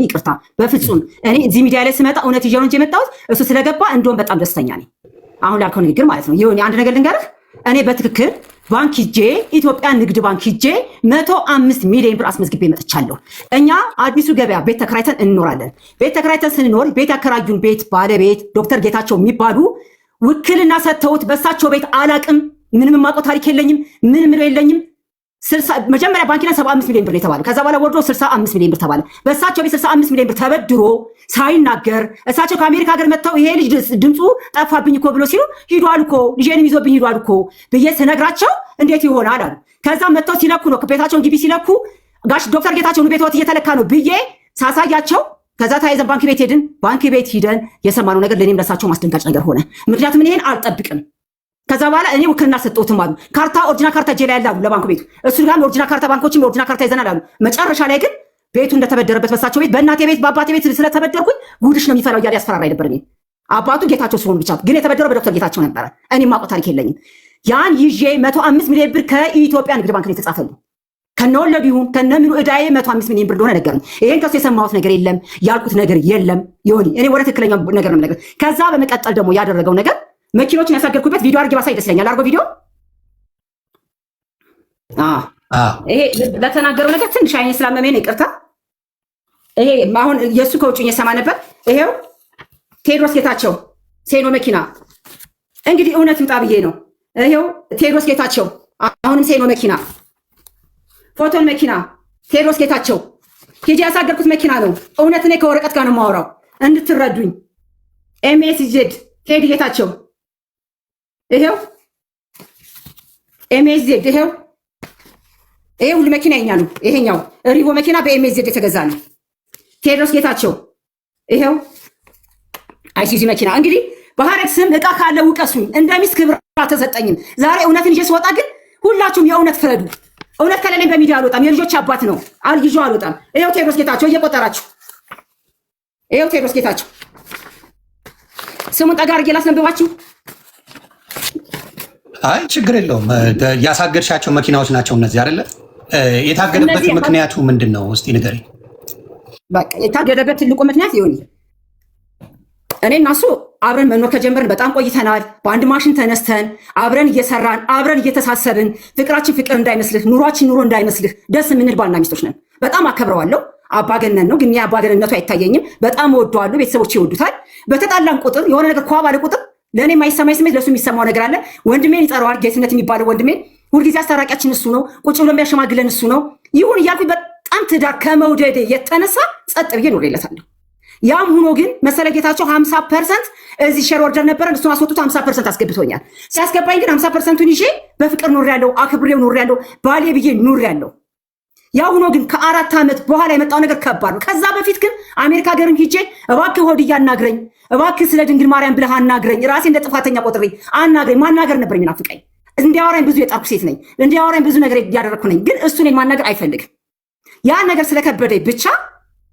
ይቅርታ፣ በፍጹም እኔ እዚህ ሚዲያ ላይ ስመጣ እውነት ይዤ ነው እንጂ የመጣሁት እሱ ስለገባ እንደውም በጣም ደስተኛ ነኝ። አሁን ላልከው ንግግር ማለት ነው። ይሁን፣ አንድ ነገር ልንገርህ፣ እኔ በትክክል ባንክ ሂጄ፣ ኢትዮጵያ ንግድ ባንክ ሂጄ 105 ሚሊዮን ብር አስመዝግቤ መጥቻለሁ። እኛ አዲሱ ገበያ ቤት ተከራይተን እንኖራለን። ቤት ተከራይተን ስንኖር ቤት ያከራዩን ቤት ባለቤት ዶክተር ጌታቸው የሚባሉ ውክልና ሰጥተውት በእሳቸው ቤት አላቅም። ምንም የማውቀው ታሪክ የለኝም። ምንም ምለው የለኝም። መጀመሪያ ባንክ ላይ 75 ሚሊዮን ብር ነው የተባለው። ከዛ በኋላ ወርዶ 65 ሚሊዮን ብር ተባለ። በእሳቸው ቤት 65 ሚሊዮን ብር ተበድሮ ሳይናገር እሳቸው ከአሜሪካ ሀገር መጥተው ይሄ ልጅ ድምፁ ጠፋብኝ እኮ ብሎ ሲሉ ሂዷል እኮ፣ ልጄንም ይዞብኝ ሂዷል እኮ ብዬ ስነግራቸው እንዴት ይሆናል አሉ። ከዛ መጥተው ሲለኩ ነው፣ ቤታቸውን ግቢ ሲለኩ ጋሽ ዶክተር ጌታቸውን ቤትዎት እየተለካ ነው ብዬ ሳሳያቸው ከዛ ተያይዘን ባንክ ቤት ሄድን። ባንክ ቤት ሂደን የሰማነው ነገር ለእኔም ለእሳቸው ማስደንጋጭ ነገር ሆነ። ምክንያቱም እኔ ይሄን አልጠብቅም። ከዛ በኋላ እኔ ውክልና ሰጠሁትም አሉ። ካርታ፣ original ካርታ እጄ ላይ ያለ አሉ ለባንኩ ቤቱ። እሱ ጋርም original ካርታ፣ ባንኮችም original ካርታ ይዘናል አሉ። መጨረሻ ላይ ግን ቤቱ እንደተበደረበት በሳቸው ቤት፣ በእናቴ ቤት በአባቴ ቤት ስለተበደርኩኝ ጉድሽ ነው የሚፈላው እያለ ያስፈራራኝ ነበር። እኔን አባቱ ጌታቸው ስለሆኑ ብቻ ግን የተበደረው በዶክተር ጌታቸው ነበረ። እኔ የማውቀው ታሪክ የለኝም። ያን ይዤ 105 ሚሊዮን ብር ከኢትዮጵያ ንግድ ባንክ ነው የተጻፈልኝ። ከነወለዱ ይሁን ከነምኑ እዳዬ 105 ሚሊዮን ብር እንደሆነ ነገሩኝ። ይሄን ከሱ የሰማሁት ነገር የለም፣ ያልኩት ነገር የለም። ይሁን፣ እኔ ወደ ትክክለኛው ነገር ነው የምነግርህ። ከዛ በመቀጠል ደግሞ ያደረገው ነገር መኪኖችን ያሳገድኩበት ቪዲዮ አድርጌ ባሳይ ደስ ይለኛል። አድርጎ ቪዲዮ ይሄ ለተናገረው ነገር ትንሽ አይኔ ስላመመኝ ነው፣ ይቅርታ። ይሄ አሁን የእሱ ከውጭ እየሰማ ነበር። ይሄው ቴዎድሮስ ጌታቸው ሴኖ መኪና፣ እንግዲህ እውነት ይውጣ ብዬ ነው። ይሄው ቴዎድሮስ ጌታቸው አሁንም ሴኖ መኪና፣ ፎቶን መኪና፣ ቴዎድሮስ ጌታቸው ሄጄ ያሳገድኩት መኪና ነው። እውነት እኔ ከወረቀት ጋር ነው የማወራው እንድትረዱኝ። MSZ ቴዲ ጌታቸው፣ ይሄው MSZ፣ ይሄው ይሄ ሁሉ መኪና የኛ ነው። ይሄኛው ሪቮ መኪና በ MSZ የተገዛ ነው። ቴዎድሮስ ጌታቸው ይሄው አይሱዙ መኪና። እንግዲህ በሀረግ ስም እቃ ካለ ውቀሱኝ። እንደ ሚስት ክብር አልተሰጠኝም። ዛሬ እውነትን ይዤ ስወጣ ግን ሁላችሁም የእውነት ፍረዱ። እውነት ከሌለኝ በሚዲያ አልወጣም። የልጆች አባት ነው ይዤ አልወጣም። ይኸው ቴዎድሮስ ጌታቸው እየቆጠራችሁ፣ ይኸው ቴዎድሮስ ጌታቸው ስሙን ጠጋ አድርጌ ላስነብባችሁ። አይ፣ ችግር የለውም። ያሳገድሻቸው መኪናዎች ናቸው እነዚህ አይደለ? የታገደበት ምክንያቱ ምንድን ነው? እስቲ ንገሪኝ። በቃ የታገደበት ትልቁ ምክንያት ይሁን፣ እኔ እና እሱ አብረን መኖር ከጀመርን በጣም ቆይተናል። በአንድ ማሽን ተነስተን አብረን እየሰራን፣ አብረን እየተሳሰብን፣ ፍቅራችን ፍቅር እንዳይመስልህ፣ ኑሯችን ኑሮ እንዳይመስልህ፣ ደስ የምንል ባልና ሚስቶች ነን። በጣም አከብረዋለሁ። አባገነን ነው፣ ግን የአባገነነቱ አይታየኝም። በጣም እወደዋለሁ። ቤተሰቦች ይወዱታል። በተጣላን ቁጥር፣ የሆነ ነገር ኳ ባለ ቁጥር ለእኔ የማይሰማኝ ስሜት ለእሱ የሚሰማው ነገር አለ። ወንድሜን ይጠራዋል። ጌትነት የሚባለው ወንድሜን ሁልጊዜ አስታራቂያችን እሱ ነው። ቁጭ ብሎ የሚያሸማግለን እሱ ነው። ይሁን እያልኩኝ በጣም ትዳር ከመውደዴ የተነሳ ጸጥ ብዬ ኖሬለታለሁ። ያም ሆኖ ግን መሰለ ጌታቸው 50% እዚህ shareholder ነበረን፣ እሱን አስወጥቶ 50% አስገብቶኛል። ሲያስገባኝ ግን 50% ኡን ይዤ በፍቅር ኖሬያለሁ፣ አክብሬው ኖሬያለሁ፣ ባሌ ብዬ ኖሬያለሁ። ያ ሆኖ ግን ከ4 ዓመት በኋላ የመጣው ነገር ከባድ ነው። ከዛ በፊት ግን አሜሪካ ሀገርም ሂጄ እባክህ ሆድዬ አናግረኝ፣ እባክህ ስለ ድንግል ማርያም ብለህ አናግረኝ፣ ራሴ እንደ ጥፋተኛ ቆጥሬ አናግረኝ። ማናገር ነበር የሚናፍቀኝ። እንዲያወራኝ ብዙ የጣርኩ ሴት ነኝ። እንዲያወራኝ ብዙ ነገር ያደረግኩ ነኝ። ግን እሱ እኔን ማናገር አይፈልግም። ያ ነገር ስለከበደኝ ብቻ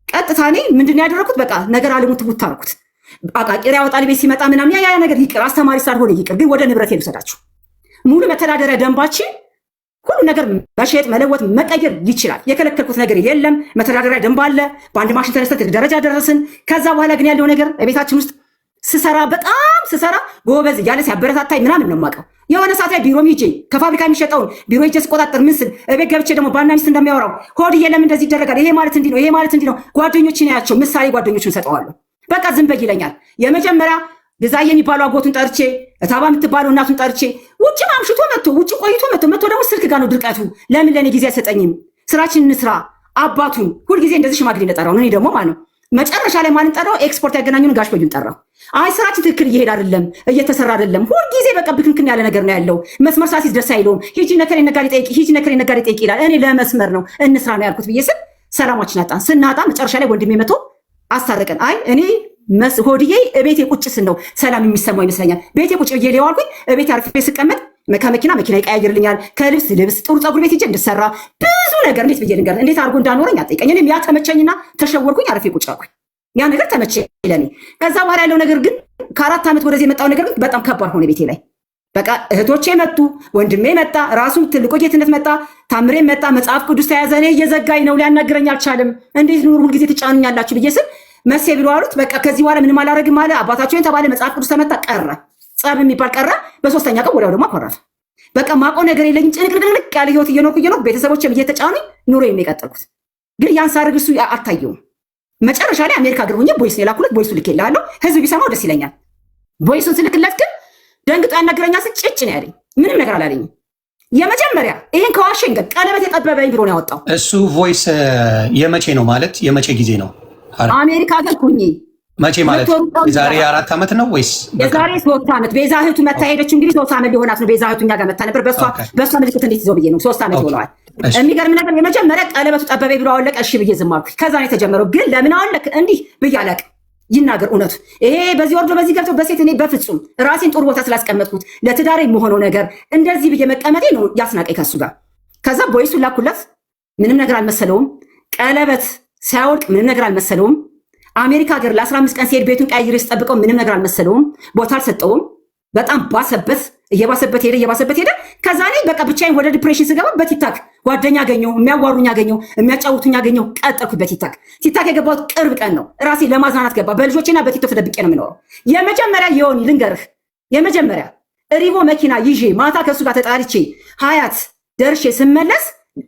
ቀጥታ እኔ ምንድን ነው ያደረኩት? በቃ ነገር አለሙን ትውት አደረኩት። አቃቂር ያወጣል ቤት ሲመጣ ምናምን፣ ያ ያ ነገር ይቅር፣ አስተማሪ ስላልሆነ ይቅር። ግን ወደ ንብረት ልውሰዳችሁ። ሙሉ መተዳደሪያ ደንባችን ሁሉ ነገር መሸጥ፣ መለወጥ፣ መቀየር ይችላል። የከለከልኩት ነገር የለም። መተዳደሪያ ደንብ አለ። በአንድ ማሽን ተነስተን ደረጃ ደረስን። ከዛ በኋላ ግን ያለው ነገር ቤታችን ውስጥ ስሰራ፣ በጣም ስሰራ ጎበዝ እያለ ሲያበረታታኝ ምናምን ነው የማውቀው። የሆነ ሰዓት ላይ ቢሮም ሂጄ ከፋብሪካ የሚሸጠውን ቢሮ ሂጄ ስቆጣጠር ምን ስል እቤት ገብቼ ደግሞ ባልና ሚስት እንደሚያወራው ሆድዬ ለምን እንደዚህ ይደረጋል? ይሄ ማለት እንዲህ ነው፣ ይሄ ማለት እንዲህ ነው። ጓደኞችን ያቸው ምሳሌ ጓደኞችን ሰጠዋለሁ። በቃ ዝም በይ ይለኛል። የመጀመሪያ ግዛዬ የሚባለው አጎቱን ጠርቼ፣ እታባ የምትባለው እናቱን ጠርቼ፣ ውጭ አምሽቶ መጥቶ፣ ውጭ ቆይቶ መጥቶ መጥቶ ደግሞ ስልክ ጋር ነው ድርቀቱ። ለምን ለእኔ ጊዜ አይሰጠኝም? ስራችን እንስራ። አባቱን ሁልጊዜ እንደዚህ ሽማግሌ እንደጠራው ነው። እኔ ደግሞ ማለት ነው መጨረሻ ላይ ማንን ጠራው? ኤክስፖርት ያገናኙን ጋሽ በዩን ጠራው። አይ፣ ስራችን ትክክል እየሄድ አይደለም፣ እየተሰራ አይደለም። ሁልጊዜ በቃ ብክንክን ያለ ነገር ነው ያለው። መስመር ሳሲዝ ደስ አይለውም። ሂጂ ነከሌ ነጋዴ ጠይቂ፣ ሂጂ ነከሌ ነጋዴ ጠይቂ ይላል። እኔ ለመስመር ነው እንስራ ነው ያልኩት ብዬ ስል ሰላማችን አጣን። ስናጣ መጨረሻ ላይ ወንድሜ መቶ አስታረቀን። አይ፣ እኔ ሆድዬ እቤቴ ቁጭ ስል ነው ሰላም የሚሰማው ይመስለኛል። ቤቴ ቁጭ ብዬ ሊዋልኩኝ እቤቴ አርፌ ስቀመጥ ከመኪና መኪና ይቀያይርልኛል፣ ከልብስ ልብስ፣ ጥሩ ፀጉር ቤት ሄጄ እንድሰራ፣ ብዙ ነገር እንዴት ብዬ ልንገርህ፣ እንዴት አድርጎ እንዳኖረኝ አጠይቀኝ። እኔም ያ ተመቸኝና ተሸወርኩኝ፣ አርፌ ቁጭ አልኩኝ። ያ ነገር ተመቸኝ ለኔ። ከዛ በኋላ ያለው ነገር ግን ከ4 ዓመት ወደዚህ የመጣው ነገር ግን በጣም ከባድ ሆነ ቤቴ ላይ። በቃ እህቶቼ መጡ፣ ወንድሜ መጣ፣ ራሱ ትልቁ ጌትነት መጣ፣ ታምሬ መጣ። መጽሐፍ ቅዱስ ተያዘ። እኔ እየዘጋኝ ነው፣ ሊያናግረኝ አልቻለም። እንዴት ኑር ሁልጊዜ ትጫኑኛላችሁ ብዬ ስል መሴ ብሎ አሉት። በቃ ከዚህ በኋላ ምንም አላረግም አለ። አባታቸውን ተባለ፣ መጽሐፍ ቅዱስ ተመታ፣ ቀረ። ጸብ የሚባል ቀረ። በሶስተኛ ቀን ወዲያው ደግሞ አኮረፈ። በቃ ማውቀው ነገር የለኝም። ጭንቅንቅንቅ ያለ ህይወት እየኖርኩ እየኖርኩ ቤተሰቦችም እየተጫኑኝ ኑሮ የቀጠልኩት። ግን ያን ሳደርግ እሱ አልታየውም። መጨረሻ ላይ አሜሪካ ሀገር ሆኜ voice ነው የላኩለት። Voice ኡ ልኬልሃለሁ፣ ህዝብ ቢሰማው ደስ ይለኛል። Voice ኡን ስልክለት ግን ደንግጦ ያናግረኛል ስል ጭጭ ነው ያለኝ። ምንም ነገር አላለኝም። የመጀመሪያ ይሄን ከዋሸኝ ግን ቀለበት የጠበበኝ ብሎ ነው ያወጣው። እሱ voice የመቼ ነው ማለት የመቼ ጊዜ ነው? አሜሪካ ሀገር ሁኜ። መቼ ማለት የዛሬ 4 ዓመት ነው ወይስ? የዛሬ 3 ዓመት። ቤዛ እህቱ መታ ሄደች። እንግዲህ 3 ዓመት ሊሆናት ነው። ቤዛ እህቱ እኛ ጋር መታ ነበር። በእሷ ምልክት እንዴት ይዘው ብዬ ነው 3 ዓመት ይሆነዋል። የሚገርም ነገር የመጀመሪያ ቀለበቱ ጠበበኝ ብሎ አወለቀ። እሺ ብዬ ዝም አልኩኝ። ከዛ ነው የተጀመረው። ግን ለምን አወለቅ እንዲህ ብዬ አላውቅም። ይናገር እውነቱ። ይሄ በዚህ ወርዶ በዚህ ገብቶ በሴት እኔ በፍጹም ራሴን ጥሩ ቦታ ስላስቀመጥኩት ለትዳሬ የምሆነው ነገር እንደዚህ ብዬ መቀመጤ ነው ያስናቀኝ ከሱ ጋር። ከዛ voice ኡን ላኩለት። ምንም ነገር አልመሰለውም። ቀለበት ሳያወልቅ ምንም ነገር አልመሰለውም። አሜሪካ ሀገር ለ15 ቀን ሲሄድ ቤቱን ቀያይሬ ስጠብቀው ምንም ነገር አልመሰለውም። ቦታ አልሰጠውም። በጣም ባሰበት፣ እየባሰበት ሄደ፣ እየባሰበት ሄደ። ከዛ እኔ በቃ ብቻዬን ወደ depression ስገባ በ TikTok ጓደኛ አገኘሁ፣ የሚያዋሩኝ አገኘሁ፣ የሚያጫውቱኝ አገኘሁ። ቀጠልኩ በ TikTok። TikTok የገባሁት ቅርብ ቀን ነው። ራሴ ለማዝናናት ገባ። በልጆቼና በ TikTok ተደብቄ ነው የምኖረው። የመጀመሪያ የሆኒ ልንገርህ፣ የመጀመሪያ ሪቮ መኪና ይዤ ማታ ከእሱ ጋር ተጣልቼ ሀያት ደርሼ ስመለስ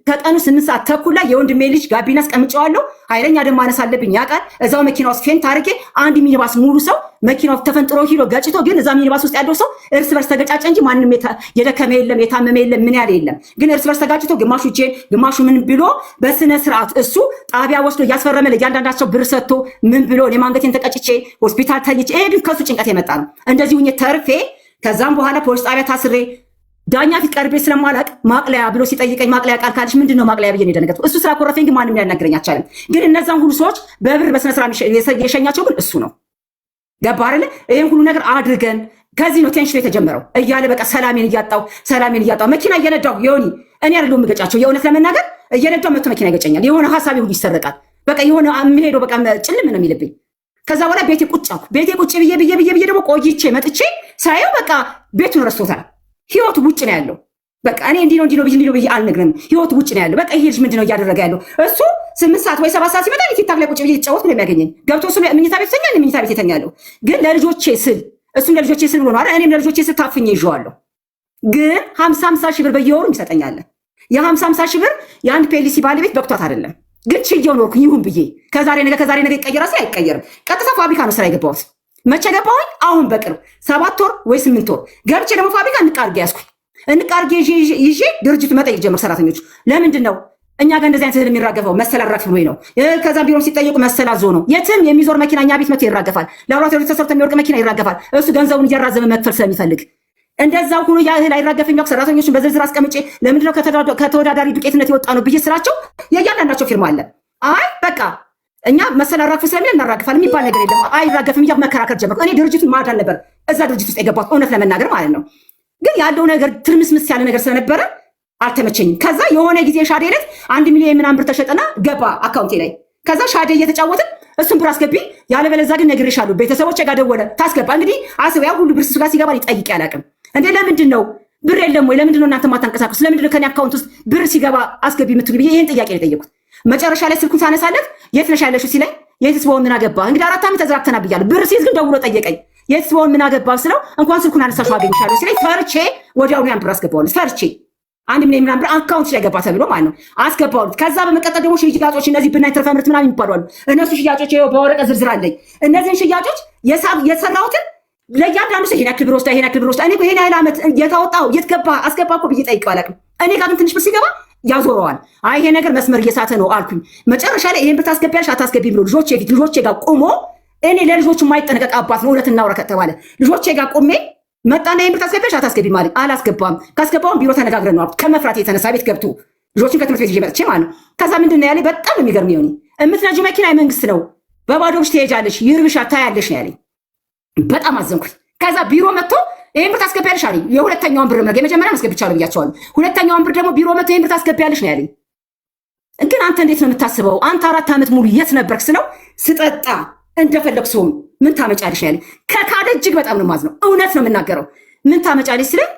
ከቀኑ 8 ሰዓት ተኩል ላይ የወንድሜ ልጅ ጋቢና አስቀምጨዋለሁ። ኃይለኛ ደም ማነስ አለብኝ ያውቃል። እዛው መኪና ውስጥ faint አድርጌ አንድ ሚኒባስ ሙሉ ሰው መኪናው ተፈንጥሮ ሂዶ ገጭቶ፣ ግን እዛ ሚኒባስ ውስጥ ያለው ሰው እርስ በርስ ተገጫጨ እንጂ ማንም የደከመ የለም፣ የታመመ የለም፣ ምን ያለ የለም። ግን እርስ በርስ ተጋጭቶ ግማሹ እጄን ግማሹ ምን ብሎ በስነ ስርዓት እሱ ጣቢያ ወስዶ እያስፈረመ ለእያንዳንዳቸው ብር ሰጥቶ ምን ብሎ እኔ ማንገቴን ተቀጭቼ ሆስፒታል ተኝቼ፣ ይሄ ግን ከሱ ጭንቀት የመጣ ነው። እንደዚህ ሁኜ ተርፌ ከዛም በኋላ ፖሊስ ጣቢያ ታስሬ ዳኛ ፊት ቀርቤ ስለማላቅ ማቅለያ ብሎ ሲጠይቀኝ ማቅለያ ቃል ካለሽ ምንድን ነው ማቅለያ ብዬ ነው የደነገጥኩት። እሱ ስላኮረፈኝ ግን ማንም ሊያናግረኝ አልቻለም። ግን እነዛን ሁሉ ሰዎች በብር በስነ ስርዓት የሸኛቸው ግን እሱ ነው። ገባ አይደለ? ይህን ሁሉ ነገር አድርገን ከዚህ ነው tension የተጀመረው እያለ በቃ ሰላሜን እያጣው ሰላሜን እያጣው መኪና እየነዳው የሆኒ እኔ አይደለሁም የምገጫቸው። የእውነት ለመናገር እየነዳው መቶ መኪና ይገጨኛል። የሆነ ሀሳቤ ሁሉ ይሰረቃል። በቃ የሆነ የምሄደው በቃ ጭልም ነው የሚልብኝ። ከዛ በኋላ ቤቴ ቁጭ አልኩ። ቤቴ ቁጭ ብዬ ብዬ ብዬ ብዬ ደግሞ ቆይቼ መጥቼ ሳየው በቃ ቤቱን ረስቶታል። ህይወቱ ውጭ ነው ያለው። በቃ እኔ እንዲህ ነው እንዲህ ነው ብዬ እንዲህ ነው ብዬ አልነግርም። ህይወቱ ውጭ ነው ያለው። በቃ ይሄ ልጅ ምንድን ነው እያደረገ ያለው? እሱ 8 ሰዓት ወይ 7 ሰዓት ሲመጣ እኔ TikTok ላይ ቁጭ ብዬ እየተጫወትኩ ነው የሚያገኘኝ። ገብቶ እሱ መኝታ ቤት ይተኛል፣ እኔ መኝታ ቤት እተኛለሁ። ግን ለልጆቼ ስል እሱም ለልጆቼ ስል ብሎ ነው አይደል? እኔም ለልጆቼ ስል ታፍኜ ይዤዋለሁ። ግን 50 50 ሺህ ብር በየወሩ ይሰጠኛል። የ50 50 ሺህ ብር የአንድ PLC ባለቤት በቅቷት አይደለም። ግን ችዬው ኖርኩኝ ይሁን ብዬ ከዛሬ ነገ ከዛሬ ነገ ይቀየራል ስል አይቀየርም። ቀጥታ ፋብሪካ ነው ስራ የገባሁት። መቼ ገባሁኝ? አሁን በቅርብ 7 ወር ወይ 8 ወር ገብቼ ደግሞ ፋብሪካ እንቃርጌ ያዝኩኝ። እንቃርጌ ይዤ ድርጅቱ መጠየቅ ጀመር። ሰራተኞቹ ለምንድን ነው እኛ ጋር እንደዚህ አይነት እህል የሚራገፈው? መሰል አራግፍ ወይ ነው። ከዛም ቢሮም ሲጠየቁ መሰል አዞ ነው። የትም የሚዞር መኪና እኛ ቤት መቶ ይራገፋል። ላብራቶሪ ተሰርቶ የሚወርቅ መኪና ይራገፋል። እሱ ገንዘቡን እያራዘመ መክፈል ስለሚፈልግ እንደዛ ሆኖ ያ እህል አይራገፍም። ያው ሰራተኞችን በዝርዝር አስቀምጬ ለምንድነው ከተወዳዳሪ ዱቄትነት የወጣ ነው ብዬ ስራቸው የእያንዳንዳቸው ፊርማ አለ። አይ በቃ እኛ መሰል አራግፍ ስለሚል እናራግፋል የሚባል ነገር የለም። አይራገፍም እያልኩ መከራከር ጀመርኩ። እኔ ድርጅቱን ማዳን ነበር እዛ ድርጅት ውስጥ የገባሁት እውነት ለመናገር ማለት ነው። ግን ያለው ነገር ትርምስምስ ያለ ነገር ስለነበረ አልተመቸኝም። ከዛ የሆነ ጊዜ ሻዴ ዕለት 1 ሚሊዮን ምናምን ብር ተሸጠና ገባ account ኤ ላይ። ከዛ ሻዴ እየተጫወትን እሱን ብር አስገቢ፣ ያለበለዚያ ግን ነግሬሻለሁ። ቤተሰቦቼ ጋር ደወለ ታስገባ። እንግዲህ አስብ፣ ያ ሁሉ ብር እሱ ጋር ሲገባ ጠይቄ አላውቅም። እንዴ ለምንድን ነው ብር የለም ወይ? ለምንድን ነው እናንተ ማታንቀሳቀሱ? ለምንድን ነው ከኔ account ውስጥ ብር ሲገባ አስገቢ የምትሉ ብዬ ይህን ጥያቄ ነው የጠየኩት። መጨረሻ ላይ ስልኩን ሳነሳለት የት ነሽ ያለሽው ሲለኝ የትስ በሆን ምን አገባ? እንግዲህ 4 ዓመት ተዘራብተናል ብያለሁ። ብር ሲይዝ ግን ደውሎ ጠየቀኝ። የትስ በሆን ምን አገባ ስለው እንኳን ስልኩን አነሳሽው አገኝሻለሁ ሲለኝ ፈርቼ ወዲያውኑ ያን ብር አስገባሁለት። ፈርቼ 1 ሚሊዮን ምናምን ብር account ላይ ገባ ተብሎ ማለት ነው አስገባሁለት። ከዛ በመቀጠል ደግሞ ሽያጮች እነዚህ ብናኝ ትርፈ ምርት ምናምን የሚባሉ አሉ። እነሱ ሽያጮች ይኸው በወረቀት ዝርዝር አለኝ። እነዚህን ሽያጮች የሰራሁትን ለእያንዳንዱ ሰው ይሄን ያክል ብር ወስዳ ይሄን ያክል ብር ወስዳ እኔ እኮ ይሄን ያህል ዓመት የታወጣው የት ገባ አስገባ እኮ ብዬ ጠይቄው አላውቅም። እኔ ጋር ግን ትንሽ ብር ሲገባ ያዞረዋል። አይ ይሄ ነገር መስመር እየሳተ ነው አልኩኝ። መጨረሻ ላይ ይሄን ብር ታስገቢያለሽ አታስገቢም ብሎ ልጆቼ ፊት ልጆቼ ጋር ቆሞ እኔ ለልጆቹ የማይጠነቀቅ አባት ነው። እውነት እናውራ ከተባለ ልጆቼ ጋር ቆሜ መጣና ይሄን ብር ታስገቢያለሽ አታስገቢም አለኝ። አላስገባም። ካስገባውን ቢሮ ተነጋግረን ነው አልኩት። ከመፍራት የተነሳ ቤት ገብቶ ልጆችን ከትምህርት ቤት ይዤ መጥቼ ማለት ነው። ከዛ ምንድን ነው ያለኝ? በጣም የሚገርም ይሆን የምትነጂው መኪና የመንግስት ነው፣ በባዶ እግርሽ ትሄጃለሽ፣ ይርብሻል፣ ታያለሽ ነው ያለኝ። በጣም አዘንኩኝ። ከዛ ቢሮ መጥቶ ይሄን ብር ታስገቢያለሽ አለኝ። የሁለተኛውን ብር መርግ የመጀመሪያ አስገብቻለሁ ብያቸዋለሁ። ሁለተኛውን ብር ደግሞ ቢሮ መጥቶ ይሄን ብር ታስገቢያለሽ ነው ያለኝ። ግን አንተ እንዴት ነው የምታስበው? አንተ 4 ዓመት ሙሉ የት ነበርክ ስለው ስጠጣ እንደፈለግ ስሆን ምን ታመጫለሽ ነው ያለኝ። ከካደ እጅግ በጣም ነው የማዝነው። እውነት ነው የምናገረው። ምን ታመጫለች ሲለኝ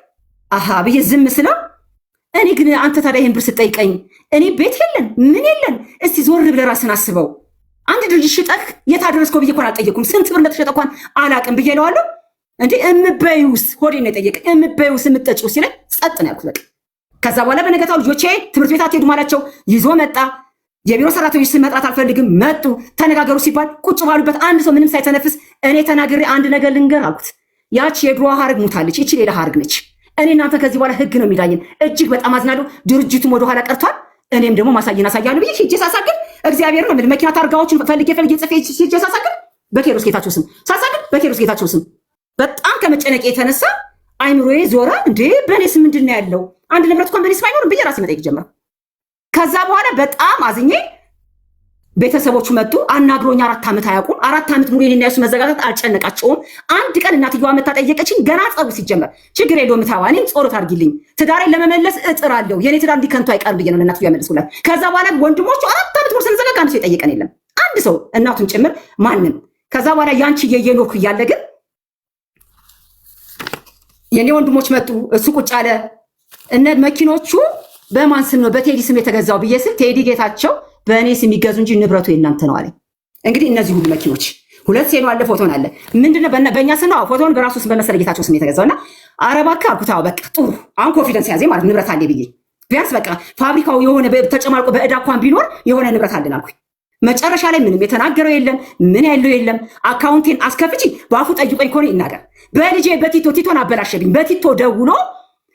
አሃ ብዬ ዝም ስለው፣ እኔ ግን አንተ ታዲያ ይህን ብር ስጠይቀኝ እኔ ቤት የለን ምን የለን፣ እስቲ ዞር ብለህ ራስን አስበው። አንድ ድርጅት ሽጠህ የት አደረስከው ብዬ እንኳን አልጠየኩም። ስንት ብር እንደተሸጠ እንኳን አላቅም ብዬ እለዋለሁ። እንዴ እምበይውስ ሆዴን ነው የጠየቀኝ። እምበይውስ እምጠጪው ሲለኝ ጸጥ ነው ያልኩት። በቃ ከዛ በኋላ በነገታው ልጆቼ ትምህርት ቤት አትሄዱም አላቸው። ይዞ መጣ። የቢሮ ሰራተኞች ስም መጥራት አልፈልግም። መጡ። ተነጋገሩ ሲባል ቁጭ ባሉበት አንድ ሰው ምንም ሳይተነፍስ እኔ ተናግሬ አንድ ነገር ልንገር አልኩት። ያች የድሮ ሀረግ ሙታለች፣ ይቺ ሌላ ሀረግ ነች። እኔ እናንተ ከዚህ በኋላ ህግ ነው የሚዳኝን። እጅግ በጣም አዝናለሁ። ድርጅቱም ወደኋላ ቀርቷል። እኔም ደግሞ ማሳየን አሳያለሁ ብዬ ሂጄ ሳሳግድ እግዚአብሔር ነው የምልህ። መኪና ታርጋዎችን ፈልጌ ፈልጌ ጽፌ ሂጄ ሳሳግድ በኬሮስ ጌታቸው ስም ሳሳግድ በኬሮስ ጌታቸው ስም በጣም ከመጨነቅ የተነሳ አይምሮዬ ዞረ። እንዴ በእኔ ስም ምንድን ነው ያለው? አንድ ንብረት እንኳን በእኔ ስም አይኖርም ብዬ ራሴ መጠየቅ ጀመርኩ። ከዛ በኋላ በጣም አዝኜ ቤተሰቦቹ መጡ። አናግሮኝ 4 ዓመት አያውቁም። 4 ዓመት ሙሉ የኔና የሱ መዘጋጋት አልጨነቃቸውም። አንድ ቀን እናትየዋ መታ ጠየቀችኝ። ገና ጸቡ ሲጀመር ችግር የለውም ታዋ፣ እኔም ጸሎት አድርጊልኝ ትዳሬን ለመመለስ እጥራለሁ፣ የኔ ትዳር እንዲከንቱ አይቀርም ብዬ ነው ለእናትየዋ መለስኩላት። ከዛ በኋላ ወንድሞቹ 4 ዓመት ሙሉ ስንዘጋጋ አንድ ሰው የጠየቀን የለም፣ አንድ ሰው እናቱን ጭምር ማንም። ከዛ በኋላ ያንቺ እየኖርኩ እያለ ግን የኔ ወንድሞች መጡ። እሱ ቁጭ አለ። እነ መኪኖቹ በማን ስም ነው? በቴዲ ስም የተገዛው ብዬ ስል ቴዲ ጌታቸው በእኔ ስም የሚገዙ እንጂ ንብረቱ የእናንተ ነው አለኝ። እንግዲህ እነዚህ ሁሉ መኪኖች ሁለት ሴኖ አለ፣ ፎቶን አለ። ምንድነው በእኛ ስም ነው፣ ፎቶን በራሱ ስም በመሰለ ጌታቸው ስም የተገዛው እና ኧረ እባክህ አልኩት። አዎ በቃ ጥሩ፣ አሁን confidence ያዘኝ ማለት ንብረት አለ ብዬ ቢያንስ በቃ ፋብሪካው የሆነ ተጨማልቆ በዕዳ እንኳን ቢኖር የሆነ ንብረት አለን አልኩኝ። መጨረሻ ላይ ምንም የተናገረው የለም፣ ምን ያለው የለም። አካውንቴን አስከፍቺ በአፉ ጠይቆኝ ከሆነ ይናገር። በልጄ በቲቶ ቲቶን አበላሸብኝ። በቲቶ ደውሎ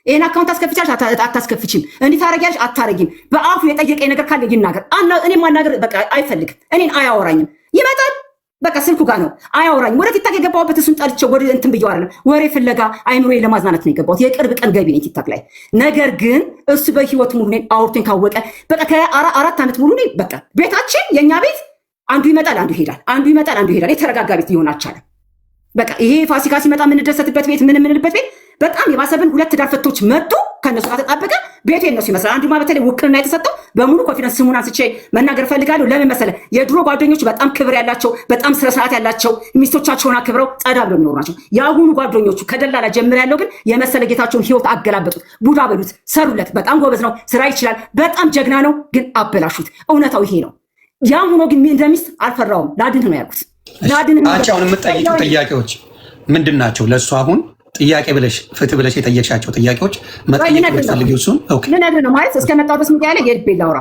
ይህን አካውንት አስከፍቻለሽ አታስከፍቺም፣ እንዲህ ታረጊያለሽ አታረጊም። በአፉ የጠየቀኝ ነገር ካለ ይናገር። እኔ ማናገር በቃ አይፈልግም። እኔን አያወራኝም። ይመጣል በቃ ስልኩ ጋር ነው አያወራኝም። ወደ ቲክታክ የገባሁበት እሱን ጠልቼው ወደ እንትን ብዬው አይደለም፣ ወሬ ፍለጋ አይምሮዬን ለማዝናናት ነው የገባሁት። የቅርብ ቀን ገቢ ነኝ ቲክታክ ላይ። ነገር ግን እሱ በህይወት ሙሉ እኔን አውርቶኝ ካወቀ በቃ ከ4 ዓመት ሙሉ እኔ በቃ ቤታችን የእኛ ቤት አንዱ ይመጣል አንዱ ይሄዳል፣ አንዱ ይመጣል አንዱ ይሄዳል። የተረጋጋ ቤት ሊሆን አልቻለም። በቃ ይሄ ፋሲካ ሲመጣ የምንደሰትበት ቤት ምን የምንልበት ቤት በጣም የባሰብን። ሁለት ትዳር ፈቶች መጡ። ከእነሱ ጋር ተጣበቀ። ቤቱ የነሱ ይመስላል። አንዱማ በተለይ ውክልና የተሰጠው በሙሉ confidence ስሙን አንስቼ መናገር ፈልጋለሁ። ለምን መሰለ? የድሮ ጓደኞቹ በጣም ክብር ያላቸው፣ በጣም ስነ ስርዓት ያላቸው፣ ሚስቶቻቸውን አክብረው ጸዳ ብለው የሚኖሩ ናቸው። የአሁኑ ጓደኞቹ ከደላላ ጀምር ያለው ግን የመሰለ ጌታቸውን ህይወት አገላበጡት፣ ቡዳ በሉት፣ ሰሩለት። በጣም ጎበዝ ነው፣ ስራ ይችላል፣ በጣም ጀግና ነው። ግን አበላሹት። እውነታው ይሄ ነው። ያም ሆኖ ግን እንደ ሚስት አልፈራውም። ላድንህ ነው ያልኩት። ላድንህ። አንቺ አሁን የምትጠይቂው ጥያቄዎች ምንድን ናቸው? ለእሱ አሁን ጥያቄ ብለሽ ፍትህ ብለሽ የጠየቅሻቸው ጥያቄዎች መጠየቅ የምትፈልጊው እሱን ልነግርህ ነው ማለት እስከመጣሁ ድረስ ሚዲያ ላይ የልቤን ላውራ።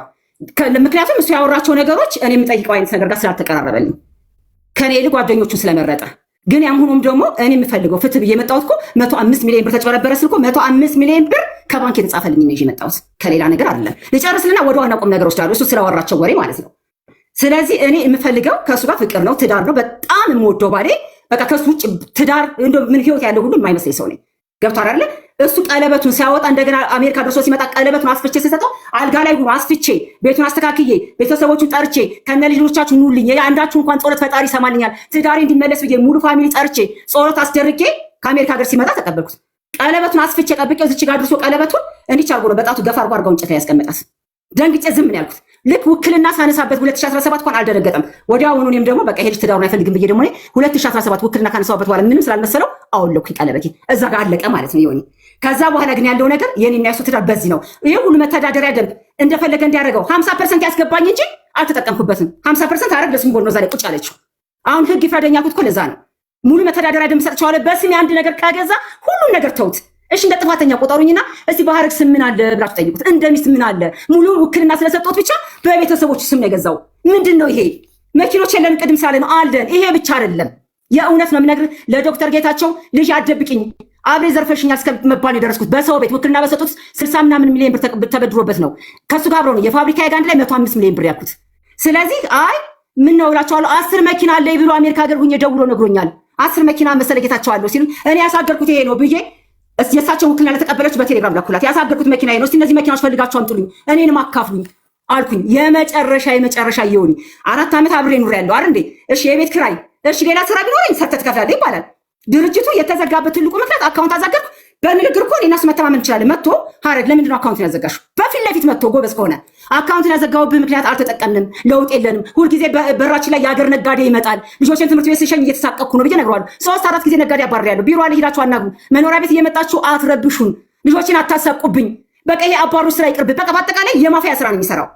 ምክንያቱም እሱ ያወራቸው ነገሮች እኔ የምጠይቀው አይነት ነገር ጋር ስላልተቀራረበልኝ ከኔ ይልቅ ጓደኞቹን ስለመረጠ። ግን ያም ሆኖም ደግሞ እኔ የምፈልገው ፍትህ ብዬ የመጣሁት እኮ 105 ሚሊዮን ብር ተጭበረበረ ስል እኮ 105 ሚሊዮን ብር ከባንክ የተጻፈልኝ ነው ይዤ የመጣሁት፣ ከሌላ ነገር አይደለም። ልጨርስልና ወደ ዋና ቁም ነገር ወስዳለሁ። እሱ ስላወራቸው ወሬ ማለት ነው። ስለዚህ እኔ የምፈልገው ከእሱ ጋር ፍቅር ነው፣ ትዳር ነው። በጣም የምወደው ባሌ በቃ ከእሱ ውጭ ትዳር እንደው ምን ህይወት ያለው ሁሉ የማይመስለኝ ሰው ነኝ። ገብቶሃል አይደለ? እሱ ቀለበቱን ሲያወጣ እንደገና አሜሪካ ደርሶ ሲመጣ ቀለበቱን አስፍቼ ስሰጠው አልጋ ላይ ሆኖ አስፍቼ ቤቱን አስተካክዬ ቤተሰቦቹን ጠርቼ ከነ ልጆቻችሁ ኑልኝ፣ የአንዳችሁ እንኳን ጸሎት ፈጣሪ ይሰማልኛል፣ ትዳሬ እንዲመለስ ብዬ ሙሉ family ጠርቼ ጸሎት አስደርጌ ከአሜሪካ ሀገር ሲመጣ ተቀበልኩት። ቀለበቱን አስፍቼ ጠብቄው እዚች ጋር አድርሶ ቀለበቱን እንዲች አድርጎ ነው በጣቱ ገፋ አድርጎ አድርገው እንጨት ላይ ያስቀመጣት። ደንግጬ ዝም ነው ያልኩት። ልክ ውክልና ሳነሳበት 2017 እንኳን አልደነገጠም። ወዲያውኑ እኔም ደግሞ በቃ ይሄ ልጅ ትዳሩን አይፈልግም ብዬ ደግሞ እኔ 2017 ውክልና ካነሳሁበት በኋላ ምንም ስላልመሰለው አወለኩኝ ቀለበቴን። እዛ ጋር አለቀ ማለት ነው ይሆኒ። ከዛ በኋላ ግን ያለው ነገር የኔና የሱ ትዳር በዚህ ነው። ይሄ ሁሉ መተዳደሪያ ደንብ እንደፈለገ እንዲያደርገው 50% ያስገባኝ እንጂ አልተጠቀምኩበትም። 50% አረግ ለስም ነው ዛሬ ቁጭ አለችው። አሁን ህግ ይፍረደኝ ያልኩት እኮ ለዛ ነው። ሙሉ መተዳደሪያ ደንብ ሰጥቼዋለሁ። በስሜ አንድ ነገር ከገዛ ሁሉን ነገር ተውት። እሺ እንደ ጥፋተኛ ቆጠሩኝና እስቲ በሀረግ ስም ምን አለ ብላችሁ ጠይቁት። እንደ ሚስት ምን አለ? ሙሉ ውክልና ስለሰጠሁት ብቻ በቤተሰቦች ስም ነው የገዛው። ምንድን ነው ይሄ? መኪኖች የለን ቅድም ስላለ ነው አለን። ይሄ ብቻ አይደለም። የእውነት ነው የምነግርህ። ለዶክተር ጌታቸው ልጅ አደብቅኝ አብሬ ዘርፈሽኛል እስከመባል የደረስኩት በሰው ቤት ውክልና በሰጡት 60 ምናምን ሚሊዮን ብር ተበድሮበት ነው። ከእሱ ጋር አብረው ነው የፋብሪካ ጋንድ ላይ 105 ሚሊዮን ብር ያልኩት። ስለዚህ አይ ምን ነው እላቸዋለሁ። 10 መኪና አለኝ ብሎ አሜሪካ ሀገር ሁኜ ደውሎ ነግሮኛል። 10 መኪና መሰለ ጌታቸው አለው ሲሉ እኔ ያሳገርኩት ይሄ ነው ብዬ የእሳቸው ውክልና ለተቀበለች በቴሌግራም ላኩላት። ያሳገርኩት መኪና ነው። እስቲ እነዚህ መኪናዎች ፈልጋቸው አምጡልኝ፣ እኔንም አካፍሉኝ አልኩኝ። የመጨረሻ የመጨረሻ እየሆኒ 4 ዓመት አብሬ ኑሬ ያለው አይደል እንዴ? እሺ የቤት ክራይ፣ እሺ ሌላ ስራ ቢኖረኝ ሰርተህ ትከፍላለህ ይባላል። ድርጅቱ የተዘጋበት ትልቁ ምክንያት አካውንት አዛገርኩ። በንግግር እኮ እኔና እሱ መተማመን እንችላለን። መጥቶ "ሀረግ፣ ለምንድን ነው አካውንትን ያዘጋሽው?" በፊት ለፊት መጥቶ ጎበዝ ከሆነ፣ "አካውንትን ያዘጋሁብህ ምክንያት አልተጠቀምንም፣ ለውጥ የለንም፣ ሁልጊዜ በራችን ላይ የሀገር ነጋዴ ይመጣል፣ ልጆችን ትምህርት ቤት ስሸኝ እየተሳቀቅኩ ነው" ብዬ እነግረዋለሁ። ሶስት አራት ጊዜ ነጋዴ አባርሬያለሁ። "ቢሮ አለ፣ ሄዳችሁ አናግሩ። መኖሪያ ቤት እየመጣችሁ አትረብሹን፣ ልጆችን አታሳቁብኝ። በቃ ይሄ አባሩ ስራ ይቅርብ።" በቃ በአጠቃላይ የማፊያ ስራ ነው የሚሰራው።